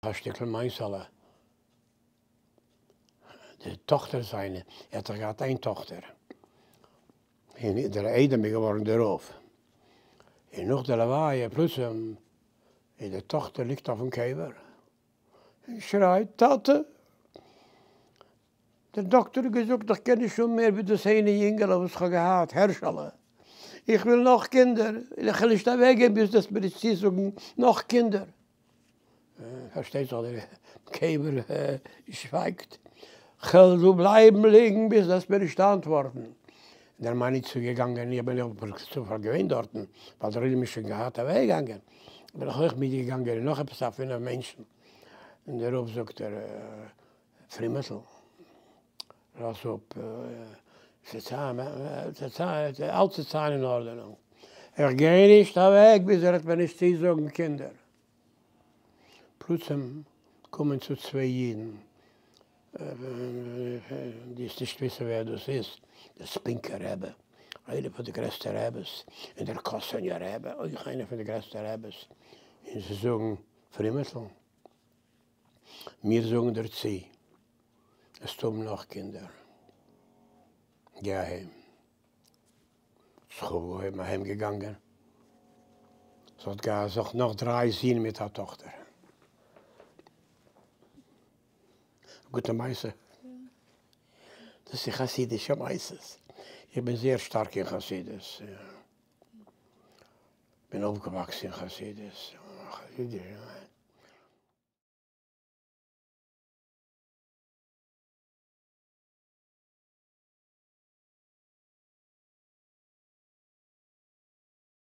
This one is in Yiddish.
א שטיקל מעשה'לע. די טאכטער זיינע, ער האט דאך געהאט איין טאכטער, און דער איידעם איז געווארן דער רב, און נאך די לוויה פלוצים איז די טאכטער ליגט אויפן קבר און שרייט, טאטע! דער דאקטער האט געזאגט איך קען נישט האבן מער ווי דאס איינע יונגעלע וואס כ'האב געהאט, הערשעלע, איך וויל נאך קינדער, און איך וועל נישט אוועקגיין ביז דו וועסט מיר נישט צוזאגן נאך קינדער. פארשטייט זיך דער קבר שווייגט, כ'וועל דא בלייבן ליגן ביז דו וועסט מיר נישט אנטווארטן. דער מאן איז צוגעגאנגען, איך בין אויך צופאל געווען דארטן, ווייל דער עולם איז שוין געהאט אוועקגעגאנגען, בין איך אויך מיטגעגאנגען און נאך עפעס א פינף מענטשן, און דער רב זאגט ער, פרימעטל, לאז אפ, אלץ וועט זיין אין ארדענונג, איך גיי נישט אוועק ביז ער וועט מיר נישט צוזאגן קינדער. פלוצים קומען צו צוויי אידן, דו וועסט נישט וויסן ווער דאס איז, דער ספינקער רבי, איינער פון די גרעסטע רעבעס, און דער קאסאנער רבי, אויך איינער פון די גרעסטע רעבעס, און זיי זאגן, פרימעטל, מיר זאגן דיר צו, וועסט האבן נאך קינדער, גיי אהיים. זיך אויפגעהויבן אהיים געגאנגען, זי האט געהאט זיך נאך דריי זין מיט א טאכטער. א גוטע מעשה. דאס איז חסידישע מעשות. איך בין זייער שטארק אין חסידות. בין אויפגעוואקסן אין חסידות.